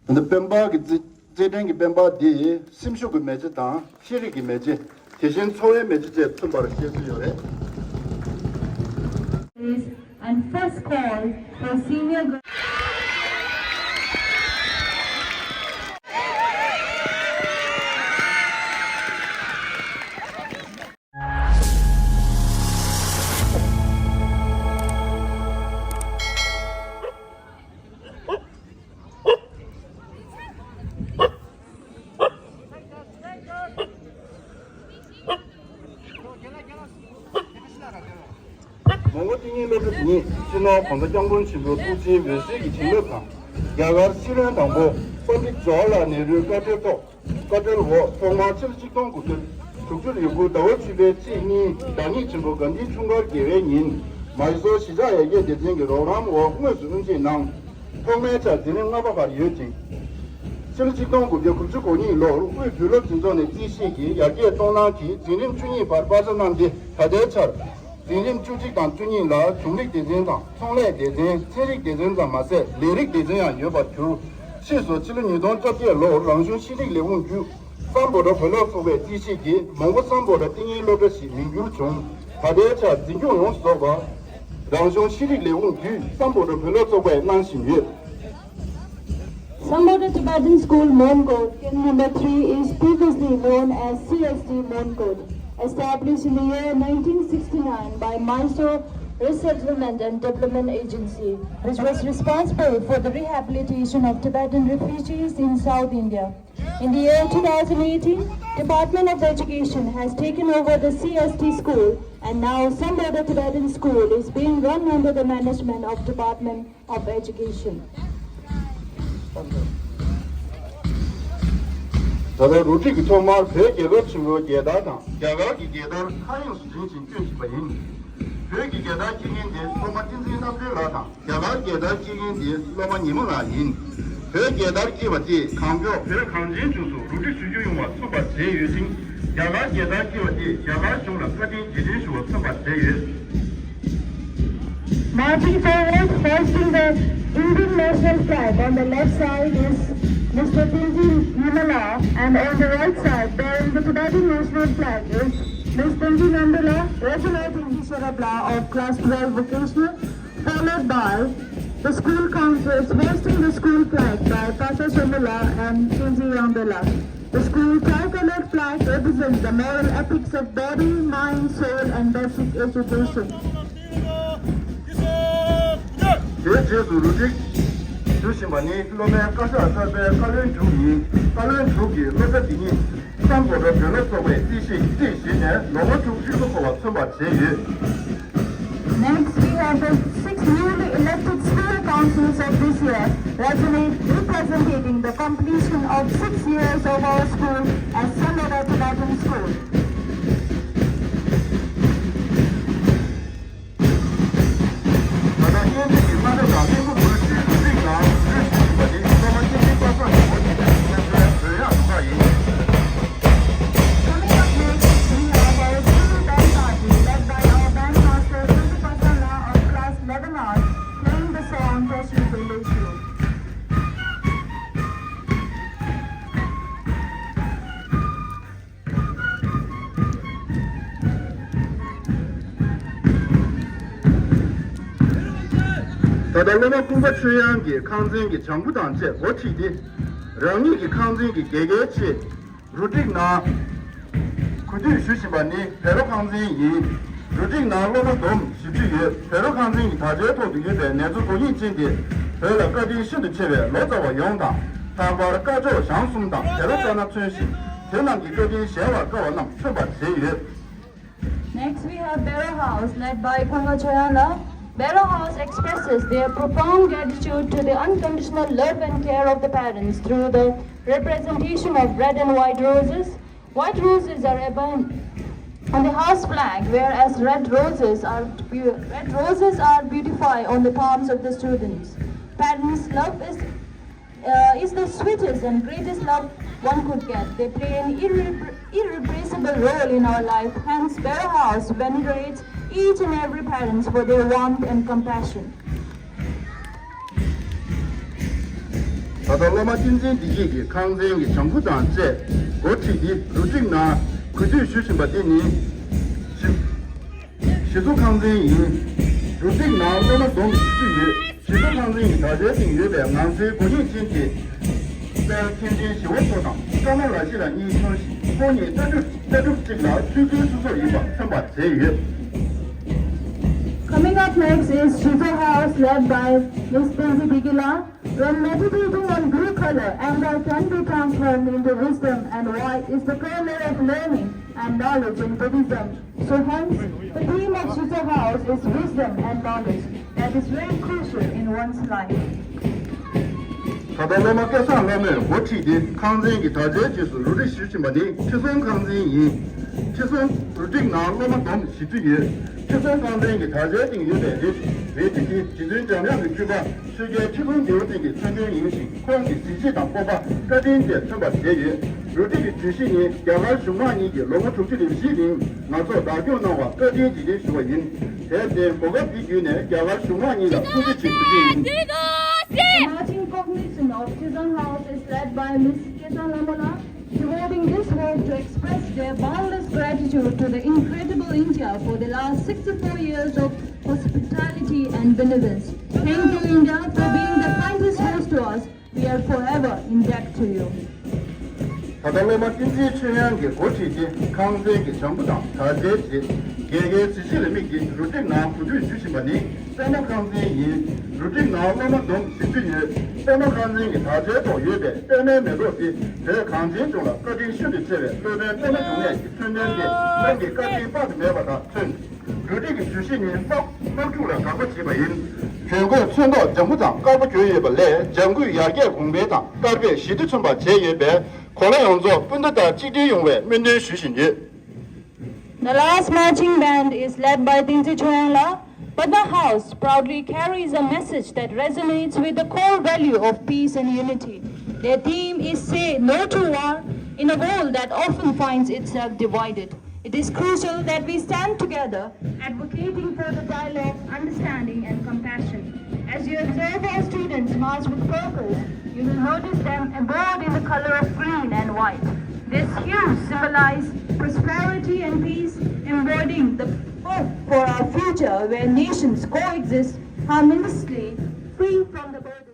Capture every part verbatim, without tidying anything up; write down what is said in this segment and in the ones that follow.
འདི་སྤེན་པ་གི་རྩེད་རྩེད་འགྲན་གྱི་སྤེན་པ་འདི་སེམས་ཤུགས་ཀྱི་མེ་ལྕེ་དང་ཤེས་རིག་གི་མེ་ལྕེ། དེ་བཞིན་འཚོ་བའི་མེ་ལྕེ་བཅས་མཚོན་པར་བཤད་སྲོལ་ཡོད་རེད། And first call for senior girl. མོན་གྷོ་ཏིང་ངེ་སློབ་གྲྭ་འདི་ཉིད་སྤྱི་ནོར་༸གོང་ས་༸སྐྱབས་མགོན་ཆེན་པོའི་ཐུགས་རྗེའི་འོད་ཟེར་གྱི་བྱིན་རླབས་དང་། རྒྱ་གར་སྲིད་བློན་དང་པོ་པཎ་ཌིཏ་ཇོ་ཧར་ལཱལ་ནེ་རུའི་བཀའ་དྲིན་ཐོག་བཀའ་དྲིན་འོག་ཐོག་མར་ཕྱི་ལོ་ཆིག་སྟོང་དགུ་བརྒྱ་དྲུག་ཅུ་རེ་དགུ་ཟླ་བ་བཅུ་པའི་ཚེས་གཉིས་བདག་ཉིད་ཆེན་པོ་གྷན་དྷིའི་འཁྲུངས་སྐར་དགེ་བའི་ཉིན། མཱི་སོར་གཞིས་ཆགས་ཡར་རྒྱས་སྡེ་ཚན་གྱི་རོགས་རམ་འོག་དངོས་སུ་དབུ་འབྱེད་གནང་། ཐོག་མའི་ཆར་འཛིན་རིམ་ལྔ་པ་བར་ཡོད་ཅིང་། ཕྱི་ལོ་ཆིག་སྟོང་དགུ་བརྒྱ་དགུ་བཅུ་གོ་གཉིས་ལོར་དབུས་བོད་སློབ་འཛིན་ཚོགས་ནས་རྩིས་བཞེས་ཀྱིས་ཡར་རྒྱས་གཏོང་གནང་གིས་འཛིན་རིམ་བཅུ་གཉིས་བར་པར་ཆ་གནང་སྟེ། ད་ལྟའི་ཆར་འཛིན་རིམ་བཅུ་གཅིག་དང་བཅུ་གཉིས་ལ་གཞུང་རིག་སྡེ་ཚན་དང་ཚོང་ལས་སྡེ་ཚན། ཚན་རིག་སྡེ་ཚན་ཙམ་མ་ཟད་ལས་རིགས་སྡེ་ཚན་ཡང་ཡོད་པར་གྱུར། ཕྱིས་སུ་ཕྱི་ལོ་ཉིས་སྟོང་བཅོ་བརྒྱད་ལོར་རང་གཞུང་ཤེས་རིག་ལས་ཁུངས་བརྒྱུད། སམ་བྷོ་ཊ་བོད་སློབ་ཚོགས་པས་རྩིས་བཞེས་ཀྱིས་མོན་གྷོ་སམ་བྷོ་ཊ་ཏིང་ངེ་སློབ་གྲྭ་ཞེས་མིང་བསྒྱུར་བྱུང་། ད་ལྟའི་ཆར་འཛིན་སྐྱོང་ཡོངས་སུ་རྫོགས་པ་རང་གཞུང་ཤེས་རིག་ལས་ཁུངས་བརྒྱུད་སམ་བྷོ་ཊ་བོད་སློབ་ཚོགས་པས་གནང་བཞིན་ཡོད། Sambodha Tibetan School, Monkot, Kin number three, is previously known as C S T Monkot, established in the year nineteen sixty-nine by Mysore Resettlement and Development Agency, which was responsible for the rehabilitation of Tibetan refugees in South India. In the year two thousand eighteen, Department of Education has taken over the C S T school, and now Sambodha Tibetan School is being run under the management of Department of Education. ད་ལྟ་རུ་སྒྲིག་གི་ཐོག་མར་བོད་རྒྱལ་ཁབ་ཆེན་པོའི་རྒྱལ་དར་དང་རྒྱ་གར་གྱི་རྒྱལ་དར་མཐའ་ཡས་སུ་འགྲེང་བཞིན་བསྐྱོད་བཞིན་པ་ཡིན། བོད་ཀྱི་རྒྱལ་དར་འཁྱེར་མཁན་དེ་སློབ་མ་བསྟན་འཛིན་རྣམ་གྲོལ་ལགས་དང་། རྒྱ་གར་རྒྱལ་དར་འཁྱེར་མཁན་དེ་སློབ་མ་ཉི་མ་ལགས་ཡིན། བོད་རྒྱལ་དར་འཁྱེར་བ་དེས་གང་མགྱོགས་བོད་གངས་ཅན་ལྗོངས་སུ་རུ་སྒྲིག་ཞུ་རྒྱུ་ཡོང་བ་མཚོན་པར་བྱས་ཡོད་ཅིང་། རྒྱ་གར་རྒྱལ་དར་འཁྱེར་བ་དེས་རྒྱ་གར་གཞུང་ལ་བཀའ་དྲིན་རྗེས་དྲན་ཞུ་བ་མཚོན་པར་བྱས་ཡོད། Marching forward, hoisting the Indian national flag on the left side is Mister Tenzin Nyimala, and on the right side, bearing the Tibetan national flag, is Miss Tenzin Nandula, resonating Tisha Rabla of class twelve vocational, followed by the school counselors hoisting the school flag by Pastor Shamula and Tenzin Yangdela. The school tricolored flag represents the moral ethics of body, mind, soul, and basic education. དེའི་རྗེས་སུ་རུ་སྒྲིག་ཞུ་བཞིན་པ་ནི་སློབ་མའི་བཀའ་ཤག་གསར་པའི་བཀའ་བློན་དྲུག་ཡིན། བཀའ་བློན་དྲུག་གིས་སློབ་གྲྭ་འདི་ཉིད་སམ་བྷོ་ཊ་བོད་སློབ་ཚོགས་པས་རྩིས་བཞེས་རྩིས་བཞེས་ནས་ལོ་ངོ་དྲུག་ཧྲིལ་པོ་འཁོར་བ་མཚོན་པར་བྱས་ཡོད། Next, we have the six newly elected school councils of this year, resonate representing the completion of six years of our school as Sambodha Tibetan School. ད་ལྟ་སྙན་ཚིག་གི་ས་ཆ་དང་སྙན་ཁུ་འབུལ་ཞུས་རུ་སྒྲིག་ནང་འཛུལ་ཞུ་བཞིན་པ་ནི་སློབ་མ་སྐྱིད་སྡུག་པ་སངས་ཀྱི་སྒོ་ནས་བསྟན་འཛིན་བོད་ཡག་ཐུབ་པ་ཡིན། Coming up next, we have our school band party led by our band master Kundu Pasala of class eleven R, playing the song Toshi Beleshi. ད་ལྟ་སློབ་མ་ཀུན་དགའ་ཆོས་དབྱངས་ཀྱིས་ཁང་ཚན་གྱི་བྱང་བུ་དང་བཅས་སྒོ་ཁྲིད་དེ། རང་ཉིད་ཀྱི་ཁང་ཚན་གྱི་དགེ་རྒན་ཆེད་རུ་སྒྲིག་ནང་གུས་འདུད་ཞུ་བཞིན་པ་ནི་བེ་རོ་ཁང་ཚན་ཡིན། རུ་སྒྲིག་ནང་སློབ་མ་བསྡོམས་བཞི་བཅུ་ཡོད། བེ་རོ་ཁང་ཚན་གྱི་དར་ཆའི་ཐོག་ཏུ་ཡོད་པའི་ནེ་ཙོ་དོ་ཡིག་ཅན་དེ་བོད་ལ་བཀའ་དྲིན་ཤིན་ཏུ་ཆེ་བའི་ལོ་ཙཱ་བ་ཡོངས་དང་། ལྷག་པར་སྐ་ཅོག་ཞང་གསུམ་དང་བེ་རོ་ཙ་ན་མཚོན་ཞིང་། དེ་རྣམས་ཀྱི་བཀའ་དྲིན་གཞལ་བར་དཀའ་བ་རྣམས་མཚོན་པར་བྱས་ཡོད། Next, we have Bero House, led by Kunga Choyana. Bero House expresses their profound gratitude to the unconditional love and care of the parents through the representation of red and white roses. White roses are abundant on the house flag, whereas red roses are beau-, red roses are beautify on the palms of the students. Parents' love is, uh, is the sweetest and greatest love one could get. They play an irrepre-, irreplaceable role in our life. Hence, Bero House venerates each and every parent for their warmth and compassion. ད་ལྟ་སློབ་མ་བསྟན་འཛིན་བདེ་སྐྱིད་ཀྱིས་ཁང་ཚན་གྱི་བྱང་བུ་དང་བཅས་འགོ་ཁྲིད་དེ་རུ་སྒྲིག་ནང་གུས་འདུད་ཞུ་བཞིན་པ་འདི་ནི་གཞི་གཞི་བཟོ་ཁང་ཚན་ཡིན། རུ་སྒྲིག་ནང་སློབ་མ་བསྡོམས་བཞི་བཅུ་ཡོད། གཞི་བཟོ་ཁང་ཚན་གྱི་དྲ་རྒྱའི་སྟེང་ཡོད་པའི་ང་ཚོའི་དགོས་ངེས་ཅན་གྱི་དཔལ་མཁན་ཆེན་ཞི་བ་འཚོ་དང་ཀརྨ་ལ་ཤི་ལགས་གཉིས་འཁྲུངས་ཤིང་ཁོང་ཉིད་ལྟ་གྲུབ་ལྟ་གྲུབ་གཅིག་ལ་ཆོས་སྐུའི་སོ་སོར་ཡིན་པ་མཚོན་པར་མཛད་ཡོད། Coming up next is Shizu House, led by Miss Penzi Bigila. When meditating on blue color, anger can be transformed into wisdom, and white is the color of learning and knowledge in Buddhism. So hence, the theme of Shizu House is wisdom and knowledge that is very crucial in one's life. ད་ལྟ་སློབ་མ་སྐལ་བཟང་ལྷ་མོས་འགོ་ཁྲིད་དེ་ཁང་ཚན་གྱི་དྲ་རྒྱའི་རྗེས་སུ་རུ་སྒྲིག་ཞུ་བཞིན་པ་ནི་ཁྲི་སྲོང་ཁང་ཚན་ཡིན། ཁྲི་སྲོང་རུ་སྒྲིག་ནང་སློབ་མ་བསྡོམས་བཞི་བཅུ་ཡོད། ཁྲི་སྲོང་ཁང་ཚན་གྱི་དྲ་རྒྱའི་སྟེང་ཡོད་པའི་རལ་རལ་གྲི་དེ་རྗེ་བཙུན་འཇམ་དབྱངས་ཀྱི་སྤྲུལ་པ་ཆོས་རྒྱལ་ཁྲི་སྲོང་ལྡེའུ་བཙན་གྱི་མཚོན་དོན་ཡིན་ཞིང་ཁོང་གི་གཟི་བརྗིད་དང་སྤོབས་པ་བཀའ་དྲིན་བཅས་མཚོན་པར་མཛད་ཡོད། རུ་སྒྲིག་གི་བརྗོད་གཞི་ནི་རྒྱ་གར་གཞུང་མང་གཉིས་ཀྱིས་ལོ་ངོ་དྲུག་ཅུ་རེ་བཞིའི་རིང་ང་ཚོར་བདག་སྐྱོང་གནང་བར་བཀའ་དྲིན་རྗེས་དྲན་ཞུ་བ་ཡིན། དེར་བརྟེན་གོ་སྐབས་འདི་བརྒྱུད་ནས་རྒྱ་གར་གཞུང་མང་གཉིས་ལ་ཐུགས་རྗེ་ཆེ་ཞུ་རྒྱུ་ཡིན། The marching cognizant of Chizang House is led by Miss Kesa Lamona, devoting this work to express their boundless gratitude to the incredible India for the last sixty-four years of hospitality and benevolence. Thank you, India, for being the kindest host to us. We are forever indebted to you. ད་ལྟ་སློབ་མ་བསྟན་འཛིན་ཆོས་དབྱངས་ཀྱིས་འགོ་ཁྲིད་དེ་ཁང་ཚན་གྱི་བྱང་བུ་དང་དྲ་རྒྱའི་རྗེས་རྒྱལ་ཁའི་གཟི་བརྗིད་ལ་དམིགས་ཏེ་རུ་སྒྲིག་ནང་གུས་འདུད་ཞུ་བཞིན་པ་ནི་པདྨ་ཁང་ཚན་ཡིན། རུ་སྒྲིག་ནང་སློབ་མ་བསྡོམས་བཞི་བཅུ་ཡོད། པདྨ་ཁང་ཚན་གྱི་དྲ་རྒྱའི་ཐོག་ཡོད་པའི་པདྨའི་མེ་ཏོག་དེ་བོད་གངས་ཅན་ལྗོངས་ལ་བཀའ་དྲིན་ཤིན་ཏུ་ཆེ་བའི་སློབ་དཔོན་པདྨ་འབྱུང་གནས་ཀྱི་མཚོན་དོན་དེ་ཁོང་གི་བཀའ་དྲིན་དཔག་ཏུ་མེད་པ་དག་མཚོན། རུ་སྒྲིག་གི་བརྗོད་གཞི་ནི་དམག་དམག་འཁྲུག་ལ་དགག་པ་བྱེད་པ་ཡིན། གྱོན་གོས་ཚོན་མདོག་ལྗང་བུ་དང་དཀར་པོ་གྱོན་ཡོད་པ་ལས་ལྗང་གུས་ཡར་རྒྱས་གོང་འཕེལ་དང་དཀར་པོས་ཞི་བདེ་མཚོན་པར་བྱས་ཡོད་པས་གོ་ལ་ཡོངས་རྫོགས་སྤུན་ཟླ་ལྟར་གཅིག་སྒྲིལ་ཡོང་བའི་སྨོན་འདུན་ཞུ་བཞིན་ཡོད། The last marching band is led by Tengzi Choyang La. Padma House proudly carries a message that resonates with the core value of peace and unity. Their theme is Say No to War in a world that often finds itself divided. It is crucial that we stand together, advocating for the dialogue, understanding, and compassion. As you observe our students march with purpose, you will notice them embroidered in the color of green and white. This hue symbolizes prosperity and peace, embodying the hope for our future where nations coexist harmoniously, free from the burden.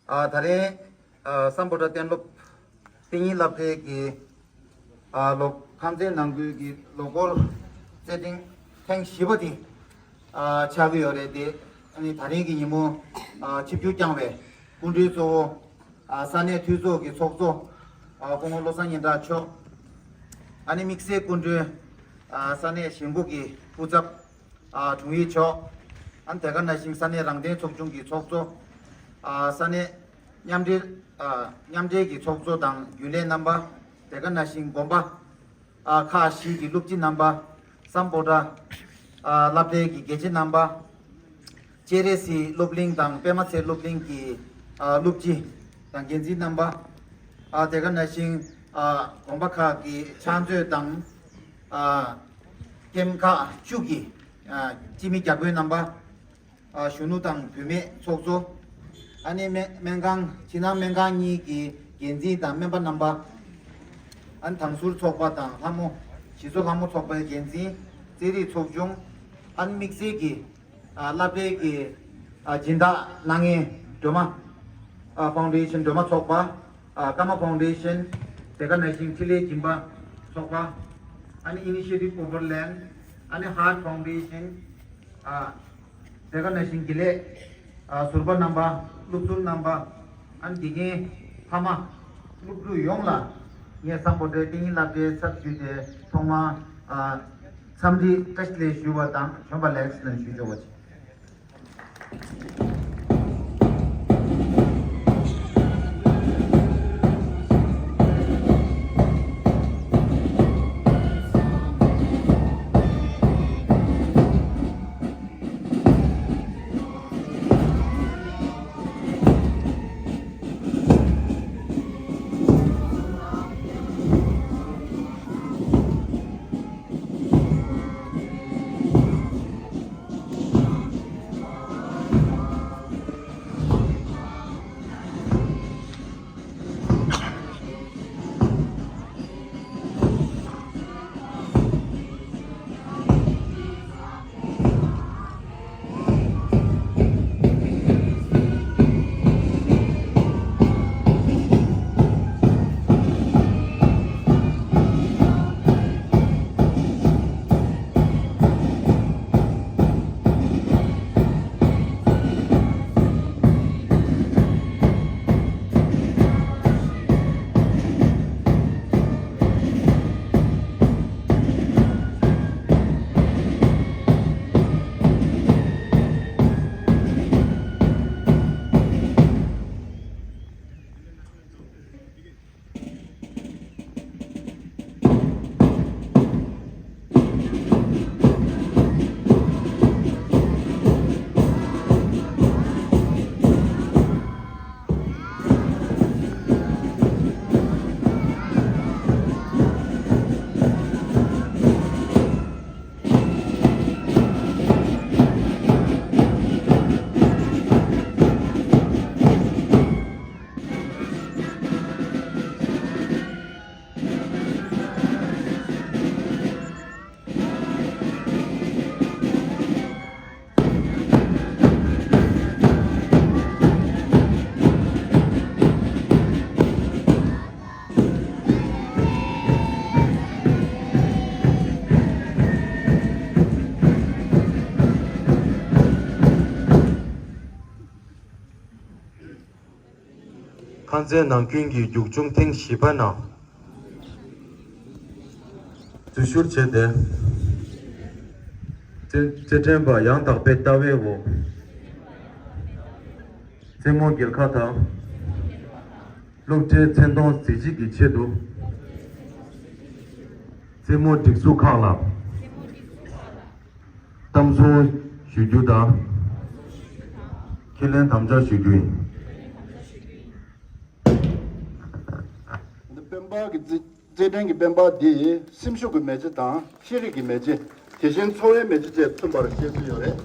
ཨ། ད་རེས་ཨ། སམ་བྷོ་ཊ་གཏན་སློབ་གཏན་ཉིན་བསླབ་གྲྭའི་གི་ཨ། ལོ། ཁང་ཚན་ནང་ཁུལ་གྱི་ལོ་འཁོར་རྩེད་འགྲན་ཐེངས་བཞི་པ་དེ་ཨ། ཆགས་ཀྱི་ཡོད་རེད་དེ། ཨ་ནི་ད་རིང་གི་ཉིན་མོ་ཨ། ཆིབས་བསྒྱུར་བསྐྱངས་པའི་སྐུ་མགྲོན་གཙོ་བོ་ཨ། ས་གནས་འཐུས་ཚོགས་ཀྱི་ཚོགས་གཙོ་ཨ། སྐུ་ངོ་བློ་བཟང་སྙན་གྲགས་མཆོག་ཨ་ནི་དམིགས་བསལ་སྐུ་མགྲོན་ཨ། ས་གནས་གཞིས་འགོ་གི་སྐུ་ཚབ་ཨ། དྲུང་ཡིག་མཆོག་ཨ་ནི་དེ་ག་ནང་བཞིན་ས་གནས་རང་བདེན་ཚོགས་ཆུང་གི་ཚོགས་གཙོ་ཨ། ས་གནས་མཉམ་འབྲེལ་ཨ། མཉམ་འབྲེལ་གྱི་ཚོགས་གཙོ་དང་རྒྱུན་ལས་རྣམ་པ། དེ་ག་ནང་བཞིན་དགོན་པ་ཨ། ཁག་བཞི་གི་སློབ་སྤྱི་རྣམ་པ། སམ་བྷོ་ཊ་ཨ། སློབ་གྲྭའི་གི་དགེ་ཆེ་རྣམ་པ། སྤྱན་རས་གཟིགས་སློབ་གླིང་དང་པདྨ་ཚལ་སློབ་གླིང་གི་ཨ། སློབ་སྤྱི་དང་འགན་འཛིན་རྣམ་པ། ཨ། དེ་ག་ནང་བཞིན་ཨ། དགོན་པ་ཁག་གི་ཕྱག་མཛོད་དང་ཨ། ཀེམ་ཁག་བཅུ་གི་ཨ། སྤྱི་མི་བརྒྱ་དཔོན་རྣམ་པ། ཨ། གཞོན་ནུ་དང་བུད་མེད་ཚོགས་གཙོ། ཨ་ནི་སྨན་སྨན་ཁང་། ཕྱི་ནང་སྨན་ཁང་གཉིས་ཀྱི་འགན་འཛིན་དང་སྨན་པ་རྣམ་པ། ཨ་ནི་དྭང་ཟུར་ཚོགས་པ་དང་ལྷ་མོ། གཞིས་མཚོ་ལྷ་མོ་ཚོགས་པའི་འགན་འཛིན། རྩེད་རིགས་ཚོགས་ཆུང་། ཨ་ནི་དམིགས་བསལ་གྱི་ཨ། སློབ་གྲྭའི་གི་ཨ། སྦྱིན་བདག་གནང་མཁན་སྒྲོལ་མ་ཨ། ཕའུན་ཌེ་ཤན་སྒྲོལ་མ་ཚོགས་པ། ཨ། ཀརྨ་ཕའུན་ཌེ་ཤན། དེ་ག་ནང་བཞིན་འཕྲིན་ལས་སྦྱིན་པ་ཚོགས་པ། ཨ་ནི་ཨི་ནི་ཤི་ཡེ་ཊིབ་ཨོ་ཝར་ལེན། ཨ་ནི་ཧརཊ་ཕའུན་ཌེ་ཤན། ཨ། དེ་ག་ནང་བཞིན་དགེ་ལས་ཨ། ཟུར་པ་རྣམ་པ། སློབ་ཟུར་རྣམ་པ། ཨ་ནི་དགེ་རྒན་ཕ་མ། སློབ་ཕྲུག་ཡོངས་ལ་ངས་སམ་བྷོ་ཊའི་གཏན་ཉིན་བསླབ་གྲྭའི་ཚབ་ཞུས་ཏེ་ཐོག་མར་ཨ། འཚམས་འདྲི་བཀྲ་ཤིས་བདེ་ལེགས་ཞུ་བ་དང་བྱོན་པ་ལེགས་ལ་ཞུ་ཆོག་པ་བྱེད། རྩེ་ནང་ཁུལ་གྱི་རྒྱུག་ཆུང་ཐེངས་བཞི་པ་ནང་། འཛུལ་ཞུགས་བྱས་ཏེ། རྩེ་རྩེ་འགྲན་པ་ཡང་དག་པའི་ལྟ་བའི་འོག་རྩེད་མོ་རྒྱལ་ཁ་དང་། སློབ་གྲྭའི་མཚན་མཐོང་གཟི་བརྗིད་ཀྱི་ཆེད་དུ། རྩེད་མོ་སྒྲིག་འཛུགས་ཁག་ལ་གཏམ་གསུང་ཞུ་རྒྱུ་དང་། ཁས་ལེན་དམ་བཅའ་ཞུ་རྒྱུ་ཡིན། སྤེན་པ་གི་རྩེད་རྩེད་འགྲན་གྱི་སྤེན་པ་འདི་སེམས་ཤུགས་ཀྱི་མེ་ལྕེ་དང་ཤེས་རིག་གི་མེ་ལྕེ། དེ་བཞིན་འཚོ་བའི་མེ་ལྕེ་བཅས་མཚོན་པར་བཤད་ཀྱི་ཡོད་རེད།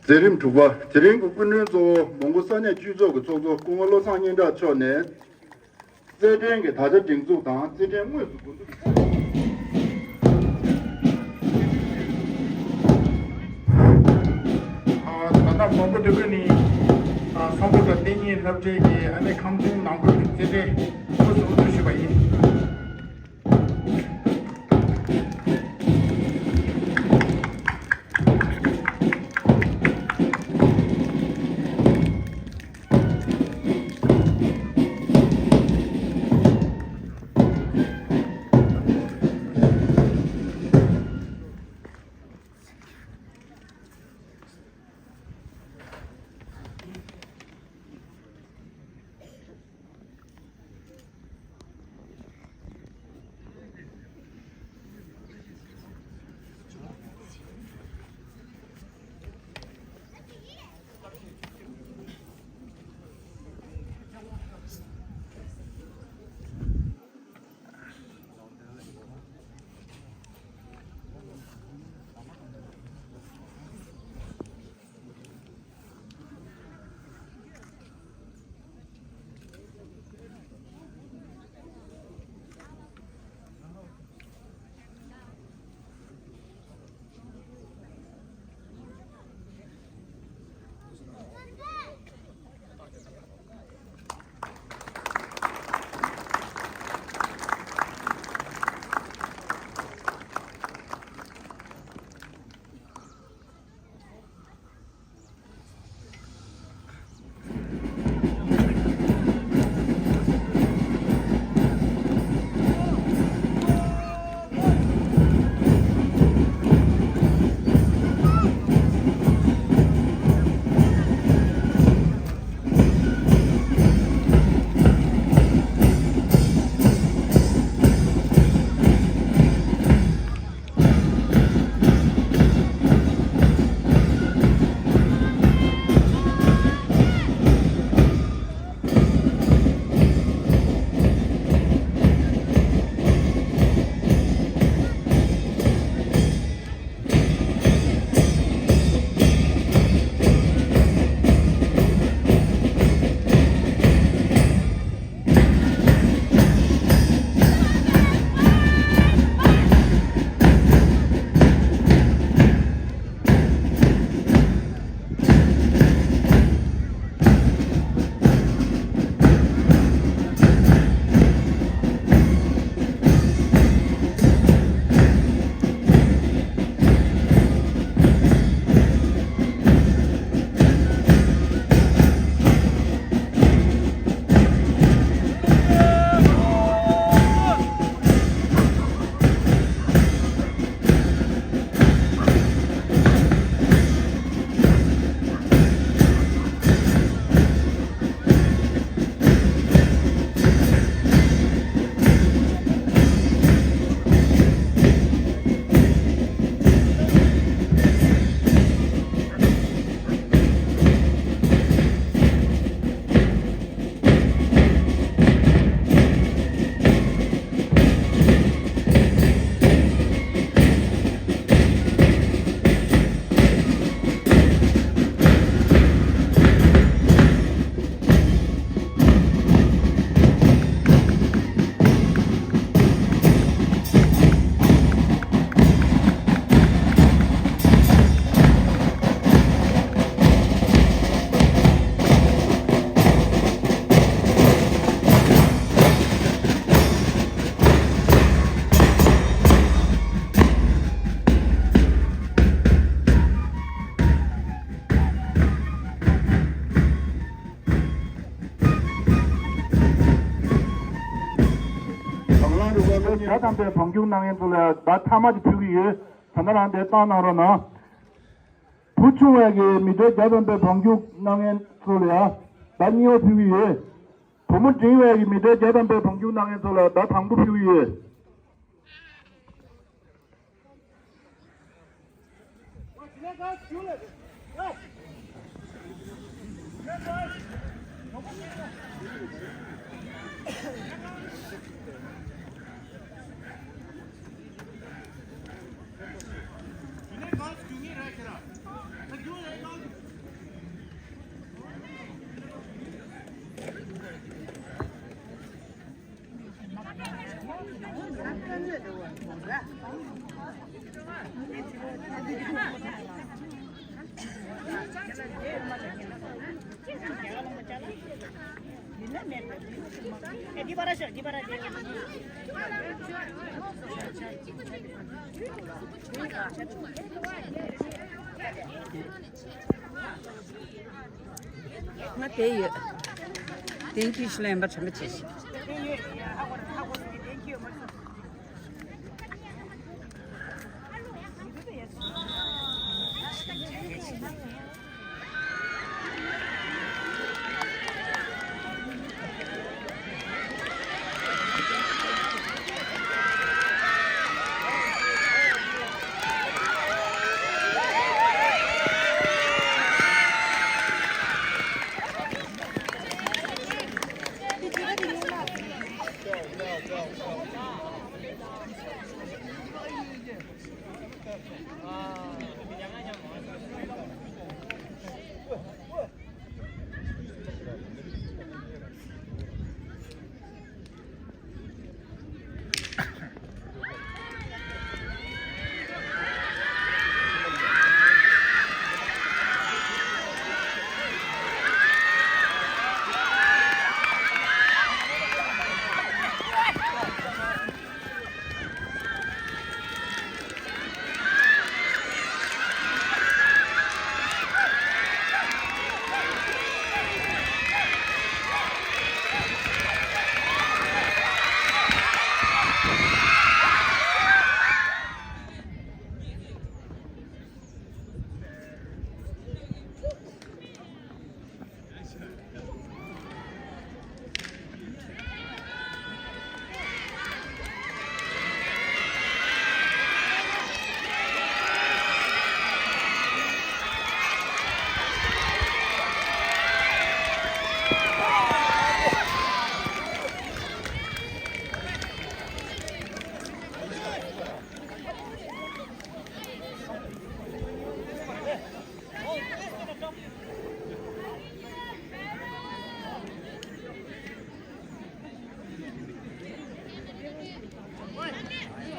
མཛད་རིམ་དྲུག་པ། དེ་རིང་གི་སྐུ་མགྲོན་གཙོ་བོ་མོན་གྷོ་ས་གནས་སྤྱི་ཚོགས་ཀྱི་ཚོགས་གཙོ་སྐུ་ངོ་བློ་བཟང་སྙན་གྲགས་མཆོག་ནས། རྩེད་འགྲན་གྱི་དག་ཆ་སྒྲིག་འཛུགས་དང་རྩེད་འགྲན་དངོས་སུ་འགོ་འཛུགས་ཀྱི་ཆེད། ད་ལྟ་མོན་གྷོ་འདི་ག་ནས་ཨ་སམ་བྷོ་ཊ་གཏན་ཉིན་སློབ་གྲྭའི་གི་ཨ་ནི་ཁམས་ཆུང་ནང་ཁུལ་གྱི་རྩེད་འགྲན་དངོས་སུ་འགོ་འཛུགས་ཞུས་པ་ཡིན། བརྒྱ་ཐམ་པའི་བང་རྒྱུག་གནང་མཁན་ཚོ་ལ་ཡང་བརྡ་མཐའ་མ་དེ་ཕུལ་གྱི་ཡོད། ད་ལྟ་རང་དེ་བཏང་གནང་རོགས་གནང་། བུ་ཆུང་བ་གི་མི་འདོད་བརྒྱ་ཐམ་པའི་བང་རྒྱུག་གནང་མཁན་ཚོ་ལ་ཡང་བརྡ་གཉིས་པ་ཕུལ་གྱི་ཡོད། བུ་མོ་འབྲིང་བའི་མི་འདོད་བརྒྱ་ཐམ་པའི་བང་རྒྱུག་གནང་མཁན་ཚོ་ལ་བརྡ་དང་པོ་ཕུལ་གྱི་ཡོད། ང་དེ་ཡོད། Thank you ཞུ་ལ་ཡིན་པ་དྲན་པ་བྱེད་ཤིག་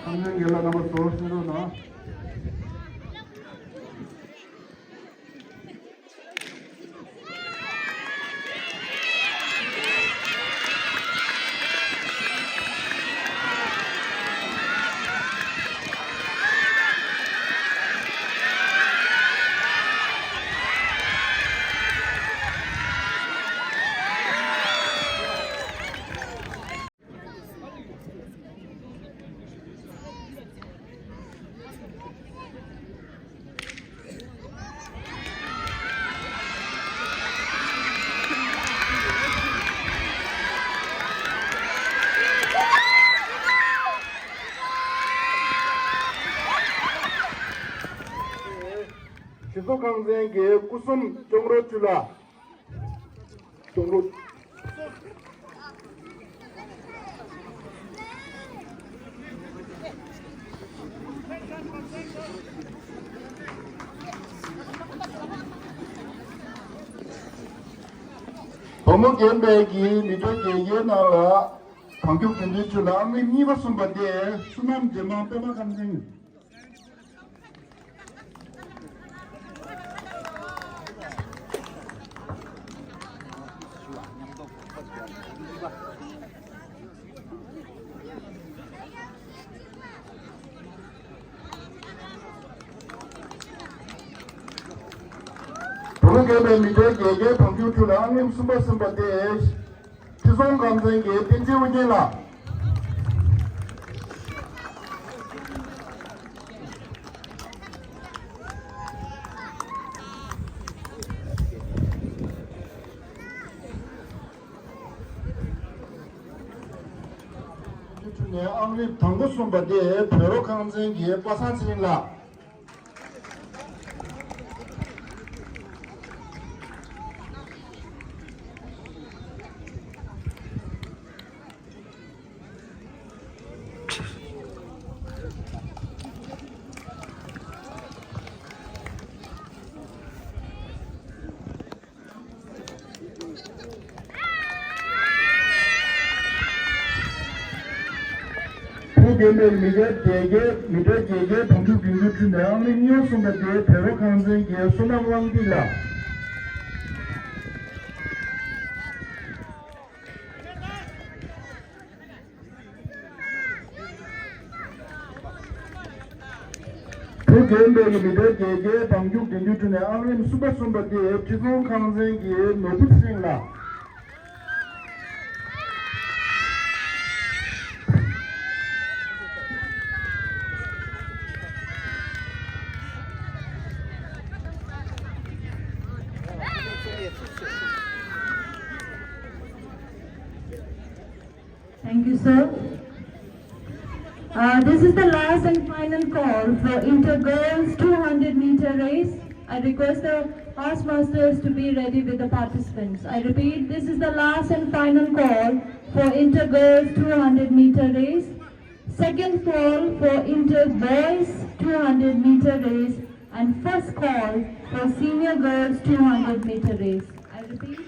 ཁམས་ཚན་རྒན་ལགས་རྣམ་པ་ཚོ་གསན་རོགས་གནང་། གཞི་བཟོ་ཁང་ཚན་གྱི་སྐུ་སྲུང་སྐྱོང་རོགས་ཅུ་ལ། སྐྱོང་རོགས། བུ་མོ་རྒན་པའི་གི་མི་ཐོན་རྒྱལ་ཁའི་ནང་ལ་བང་རྒྱུག་དེ་འདྲའི་ཚུལ་ལ་ཨང་རིམ་གཉིས་པ་གསུམ་པ་སྟེ་བསོད་ནམས་རྗེས་མ་པད་མ་ཁམས་ཚན། བུ་མོ་རྒན་པའི་མི་ཐོན་རྒྱལ་ཁའི་བང་རྒྱུག་ཚུལ་ལ་ཨང་རིམ་གསུམ་པ་གསུམ་པ་སྟེ། ཁྲི་སྲོང་ཁམས་ཚན་གྱི་བསྟན་འཛིན་ཨུ་རྒྱན་ལགས། ཨང་རིམ་དང་པོ་གསུམ་པ་དེ་བོད་རོགས་ཁང་ཚན་གྱི་པ་སངས་ཚེ་རིང་ལགས། ཐུགས་རྗེ་ཆེ། མི་ཊར་བརྒྱད་བརྒྱ། མི་ཊར་བརྒྱད་བརྒྱ་བང་རྒྱུག་བདུན་ཅུ་བྲུས་ནས་ཨང་རིམ་གཉིས་པ་གསུམ་པ་དེ་བོད་རོགས་ཁང་ཚན་གྱི་བསོད་ནམས་དབང་འདུས་ལགས། ཐུགས་རྗེ་ཆེ། མི་ཊར་བརྒྱད་བརྒྱའི་བང་རྒྱུག་བདུན་ཅུ་བྲུས་ནས་ཨང་རིམ་གསུམ་པ་གསུམ་པ་དེ་ཁྲི་སྲོང་ཁང་ཚན་གྱི་ནོར་བུ་ཚེ་རིང་ལགས། Thank you, sir. Uh, this is the last and final call for inter-girls two hundred meter race. I request the house masters to be ready with the participants. I repeat, this is the last and final call for inter-girls two hundred meter race. Second call for inter-boys two hundred meter race. And first call for senior girls two hundred meter race. I repeat.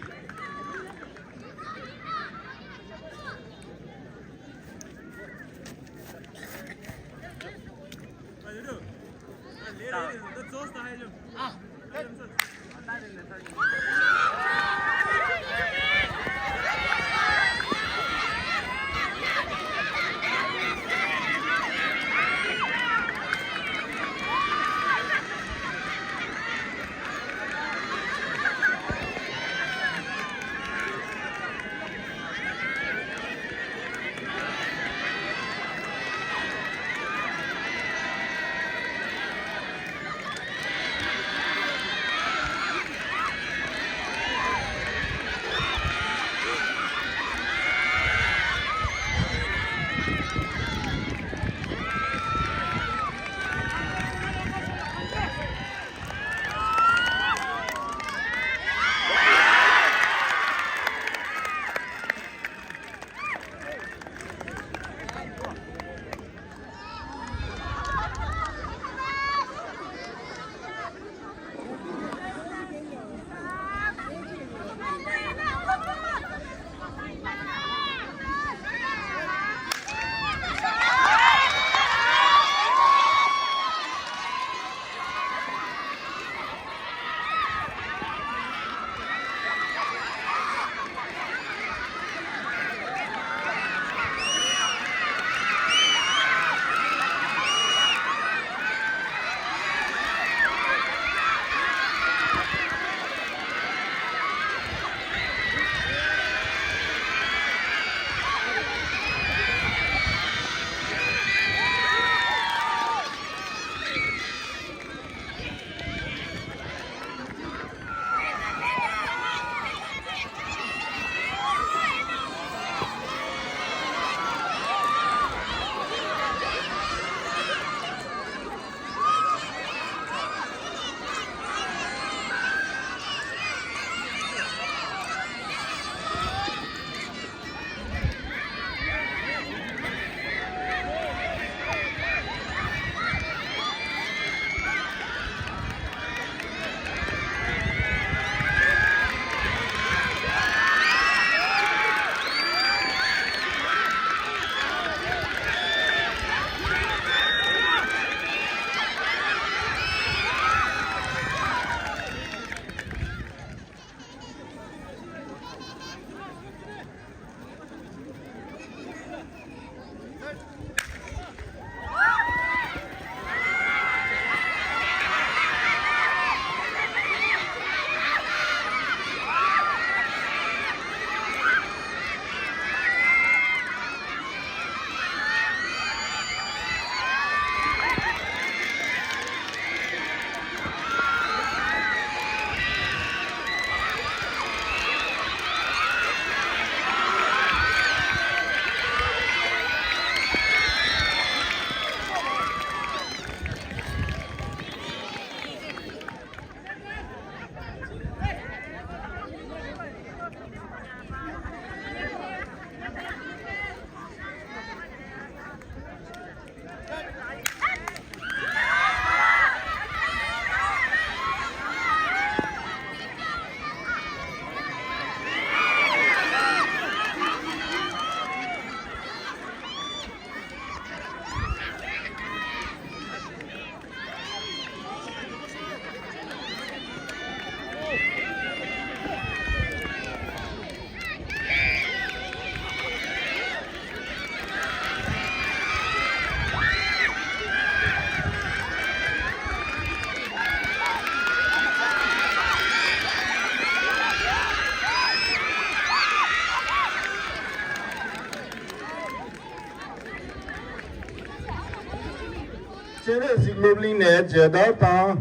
སྤྱན་རས་གཟིགས་སློབ་གླིང་ནས་མཇལ་དར་དང་།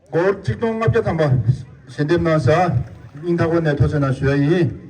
སྒོར་ཆིག་སྟོང་ལྔ་བརྒྱ་ཐམ་པ་ཞལ་འདེབས་གནང་ཤག་སྙིང་ཐག་པ་ནས་ཐུགས་རྗེ་གནང་ཞུ་ཡ་ཡིན།